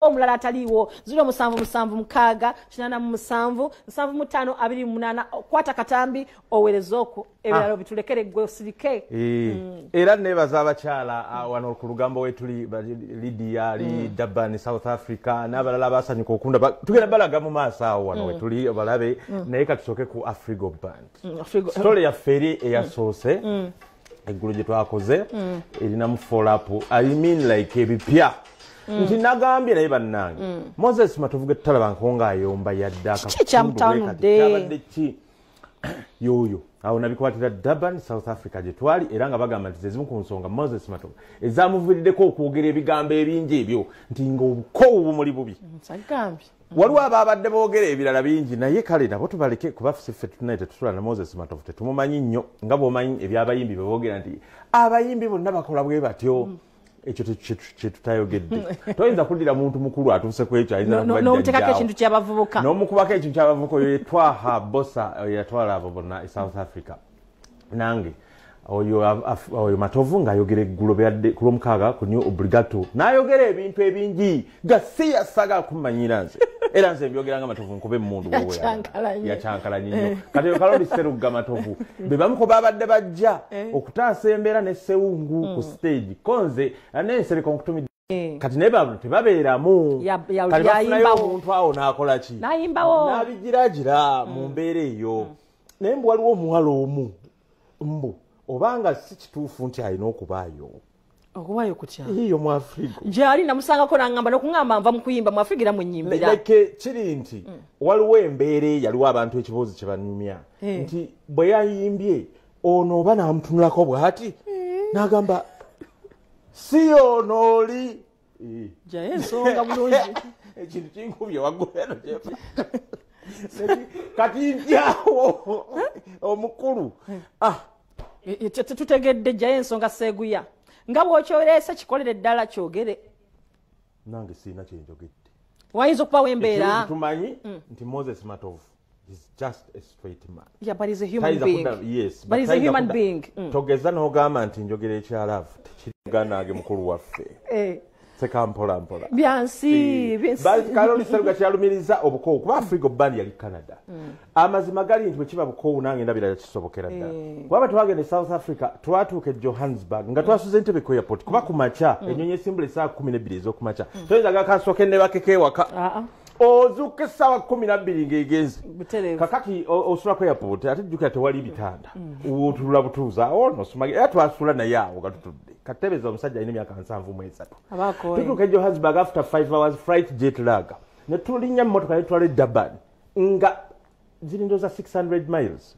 Omulala ataliiwo 0776 87 75 28. Kwata katambi oweereze okwo, ebirala bitulekere gwe osirike. Era nebaza abakyala wano ku lugambo wetuli, Lydia ali Durban, South Africa, n'abalala basanyuka okunda. Tugenda balaga mu maaso awo wano wetuli balabe, naye katusooke ku Afrigo Band. Story yaffe eri eyasoose eggulo gye twakoze erinamu follow-up, I mean like ebipya nti nagambye naye bannange Moses Matovu ge tutalabanko ng'ayomba yadde. Kiki ekyamutanudde? Kyabadde ki yoyo awo nabikwatira Durban, South Africa gye twali, era nga bagamba nti zezimu ku nsonga Moses Matovu ezamuviiriddeko okwogera ebigambo ebingi ebyo nti ng'obukoowu bumuli bubi. Sagambye. Waliwo ababadde boogera ebirala bingi, naye kale nabo tubaleke, kuba ffe tunaye tetusula na Moses Matovu, tetumumanyi nnyo nga bw'omanyi ebyabayimbi bwe boogera nti abayimbi bonna bakola bwe batyo. Ekyo kyetutayogedde. Toyinza kuddira muntu mukulu atuuse ku ekyo, ayinza n'omuteekako n'okubajjajjaawo. Ekintu ky'abavubuka. N'omukubako ekintu kyabavubuka. Oyo yetwaha bosa, oyo yatwala abo bonna e South Africa. Nange oyo oyo Matovu ng'ayogera eggulo byadde ku Lwomukaaga ku New Obligato, n'ayogera ebintu ebingi gasiya saga kumanyira nze, era nze mbyogera nga Matovu nkuba emmundu. Yakyankalanye. Yakyankalanye nnyo. Kati oyo Kaloli Serugga Matovu be bamu ku babadde bajja okutaasa embeera ne Sewungu ku stage, ko nze nensereko nkutumidde. Kati naye bano tebabeeramu. Kati bafunayo yayimbawo. Omuntu awo n'akola ki? N'ayimbawo. N'abigiragira mu mbeera eyo. Naye mbu waliwo omuwala omu, mbu obanga si kituufu nti alina okubaayo. Okuwaayo kutya? Iyo mu Afrigo. Gyali namusangako nangamba nokuŋŋamba nva mu kuyimba mu Afrigo era mwenyimbira. Like kiri nti waliwo embeera eyaliwo abantu ekiboozi kye banyumya nti bwe yayimbye ono oba n'amutunulako bw'ati n'agamba si ono oli. Jayo ensonga bulungi. Ekintu kinkubye waggulu eno kyefa. Kati ntyawo omukulu. Ah, Tutegedde, jjayo ensonga seeguya nga bw'okyoleese, kikolere ddala kyogere. Nange sirina kyenjogedde. Wayinza okubawo embeera. Ekirungi tumanyi nti Moses Matovu is just a straight man. Yeah, but he's a human Tayinza being. Yes, But he's a tayinza human being. Togeza n'ogamba nti njogera ekyalaavu tekiriganange mukulu waffe. Seka mpola mpola. Byansi byansi. Kaloli Seruga kyalumiriza obukoowu kuba Afrigo Band yali Canada. Amazima gali nti bwe kiba bukoowu, nange ndabira kisobokera ddala, kubanga twagenda e South Africa, twatuuka e Johannesburg nga twasuze Entebbe ku airport, kuba ku makya ennyonyi esimbula essaawa 12 ez'okumakya. Toyinza gakasooke nebakeko ewaka. Ah, ah. Ozuuka essaawa 12 ng'egenze. Butereevu. Kakati osula ku airport, ate jjukira tewali bitanda, otulula butuuza awo nosuma. Era twasula naye awo nga tutudde. Katebeza omusajja alina emyaka 73. Abaakooye. Tutuuka e Johannesburg after 5 hours flight, jet lag, ne tulinnya mmotoka ne tutwala e Durban nga ziri ndowooza 600 miles,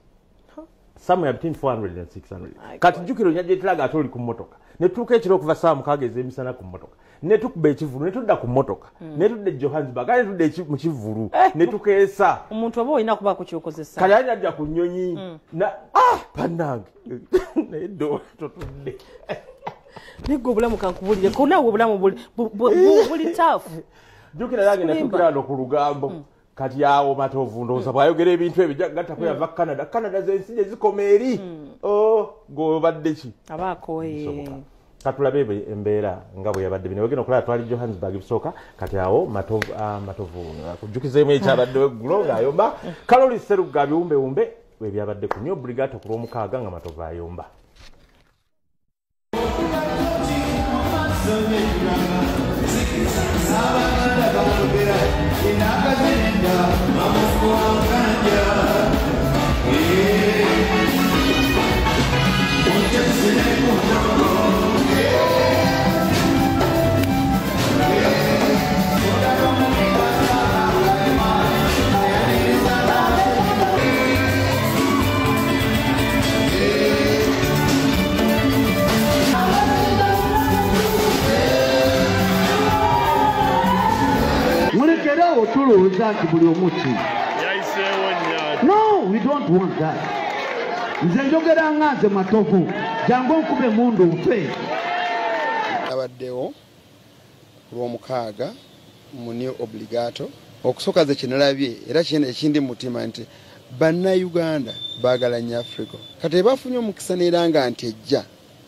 somewhere between 400 and 600. My Kati jjukira onya jet lag ate oli ku mmotoka. Ne tutuuka ekiro okuva ssaawa 6 ez'emisana ku mmotoka, ne tukuba ekivulu, ne tudda ku mmotoka, ne tudda e Johannesburg, ate ne tudda mu kivulu ne tukeesa. Omuntu oba olina kubaako kyokozesa. Kati ali ajja ku nnyonyi na ah, bannange, naye ddo totudde. Naye obulamu kankubulireko, naawe obulamu buli tough. Jjukira nange Sikulimba. natuukira wano ku lugambo. Kati awo Matovu ndowooza bw'ayogera ebintu ebyo gattako yava Canada. Canada zensi gye zikoma eri. Oh, gweobadde ki? Abaakooye. Bisoboka. Katulabe embeera nga bwe yabadde. Bino wegenda okulaba twali Johannesburg bisooka. Kati awo Matovu, ah, Matovu kujjukizeemu ekyabaddewo eggulo ng'ayomba. Kaloli Seruga biwumbewumbe ebyabadde ku New Obligato ku Lwomukaaga nga Matovu ayomba. Mulekerawo tulowooza nti buli omu ki. Yayiseewo nnyo. No, we don't want that. Nze njogera nga nze Matovu, jangu onkube emundu nfe. Abaddewo ku Lwomukaaga mu New Obligato. Okusooka ze kyenalabye era ekindi mu mutima nti Bannayuganda baagala nnyo Afrigo. Kati ebafunye omukisa neeranga nti ejja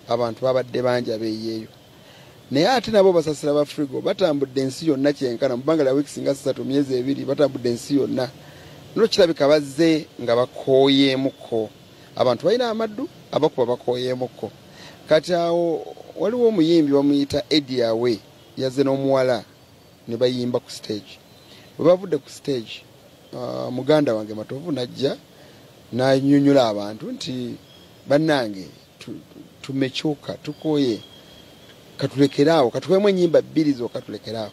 abantu babadde bangi abeeyeeyo. Naye ate nabo basasira ba Frigo batambudde ensi yonna kyenkana mu bbanga lya wiiki nga 3 myezi 2 batambudde ensi yonna. Nno kirabika bazze nga bakooyeemuko. Abantu balina amaddu abakuba bakooyeemuko. Kati awo waliwo omuyimbi bamuyita Eddie Awe yazze n'omuwala ne bayimba ku stage. Bwe bavudde ku stage, muganda wange Matovu najja n'annyonnyola abantu nti bannange tumekyuka tukooye katulekeraawo katuweemu ennyimba 2 zokka tulekeraawo.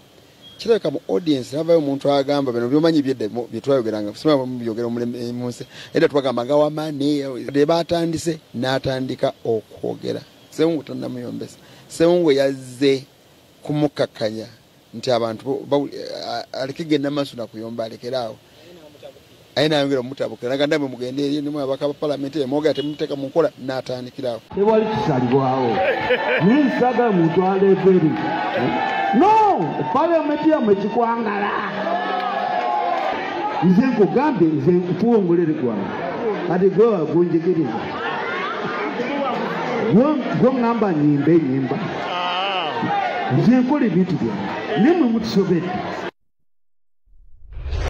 Kirabika mu audience navayo omuntu agamba bino byomanyi byedda bye twayogeranga simanyi mubyogera mu nsi edda twagamba nga wamane de batandise n'atandika okwogera. Ssewungu tannamuyombesa. Ssewungu yazze kumukakkanya nti abantu aleke genda maaso nakuyomba alekeraawo. Aye nayongera omutabukira nagamba mwe mugende eri nimwe abaka ba palamenti emwogera temuteeka mu nkola n'atandikirawo. Tewali kisalibwawo. Naye nsagala muntu aleeta eri. No, palamenti yammwe kikwangala. Nze nkugambye nze nkuwa omulere gwange. Kati gwe wagunjigiriza. Gwe ŋŋamba nnyimbe nnyimba. Nze nkola ebintu byange. Naye mmwe mutusobedde.